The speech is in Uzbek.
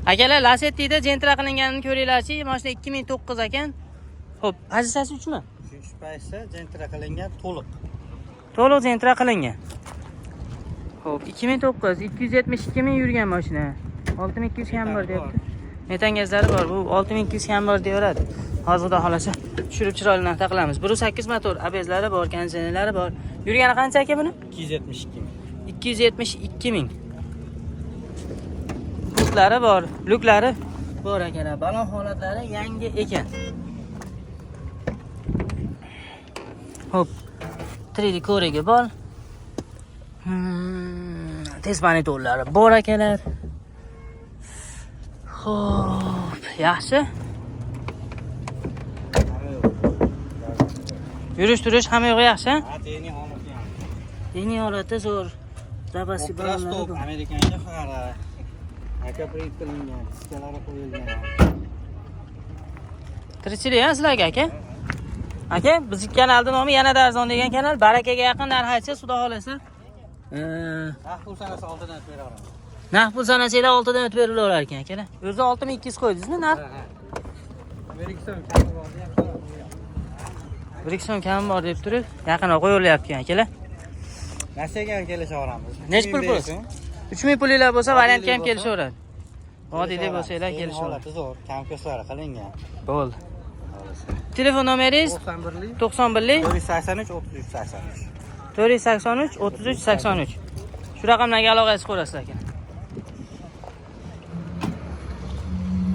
Akalar, Lacetti'da Gentra qilinganini ko'ringlarchi. Mashina 2009 ekan. Xo'p, pozitsiyasi 3 mi? Uchinchi paytda Gentra qilingan to'liq. To'liq Gentra qilingan. Xo'p, 2009, 272 ming yurgan mashina. 6200 kam bor deyapti. Metan gazlari bor. Bu 6200 kam bor deyaveradi. Hozir xudo xolasa tushirib chiroyli narxda qilamiz. 1.8 motor, ABSlari bor, konditsionerlari bor. Yurgani qancha aka buni? 272 ming. 272 ming. Pultlari bor, lyuklari bor akalar. Balon holatlari yangi ekan. Xo'p, 3D ko'rigi bor. Tez monitorlari bor akalar. Xo'p, yaxshi. Hamma yo'q. Yurish turish hamma yo'g'i yaxshi. Ha, tening holati ham. Yangi holati zo'r. Zapasli Opera balonlari stop bor. Amerikanga fara. Aka print qilingan, diskalari qo'yilgan. Tirikchilik ha sizlarga aka? Aka, bizni kanalning nomi yanada arzon degan kanal. Barakaga yaqin narx aytsa, xudo xolasa. Narx pul sanasi oldidan o'tib beraveramiz. Narx pul sanasanglar 6 dan o'tib berilaverar ekan akalar. O'zi 6200 qo'ydingizmi narx? Ha. 1-2 so'm kami bor deyapti. 1-2 so'm kami bor deb turib, yaqinroq qo'yilyapti ekan akalar. Nasiyaga ham kelishaveramiz. Nechi pul pul? 3000 pulinglar bo'lsa, variantga ham bo'lsa? kelishaveradi. Vodiyda bo'lsanglar kelishaveradi. Holati zo'r, kam ko'zlari qilingan. Bo'ldi. Telefon nomeringiz? 91lik 91lik 483 33 83. 483 33 83. Shu raqamlarga aloqasiz ko'rasizlar aka.